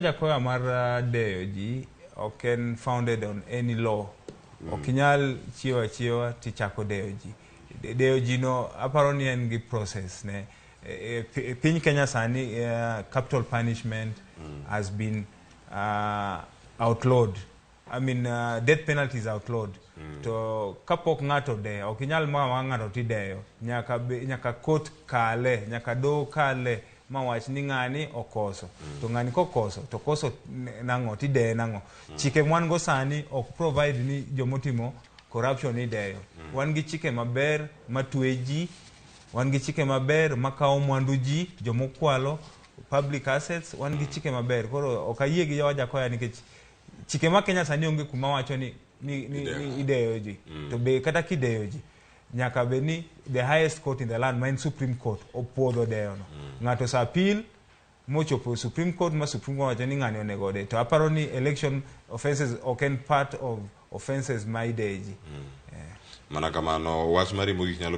Jakoya mar deyo ji ok en founded on any law. Ok inyal chiewo achiewa tichako deyo ji. Deyo ji no aparo ni en gi process ne. E piny Kenya sani capital punishment has been outlawed. I mean, death penalty is outlawed. To kapok ng'ato odeyo, ok inyal ma ng'ato tideyo. Nyaka court kale, nyaka doho kale ma wach ni ng'ani okoso. To ng'ani kokoso, to koso nang'o, tideye nang'o. Chike mwan go sani ok provide ni jomotimo corruption ideyo. Wan gi chike maber matwe ji, wan gi chike maber makawo mwandu ji, jomokwalo, public assets, wan gi chike maber. Koro ok ayie gi Wajakoya nikech chike ma Kenya sani onge kuma wacho ni ideyo ji. To be kata kideyo ji, nyaka bed ni the highest court in the land, ma en Supreme Court, opuodho deyo no. Ng'ato sa appeal mochopo Supreme Court, ma Supreme Court wacho ni ng'ani onego ode. To aparo ni election offences ok en part of offences ma ideyo ji. Mana kamano, wach mari mogik nyalo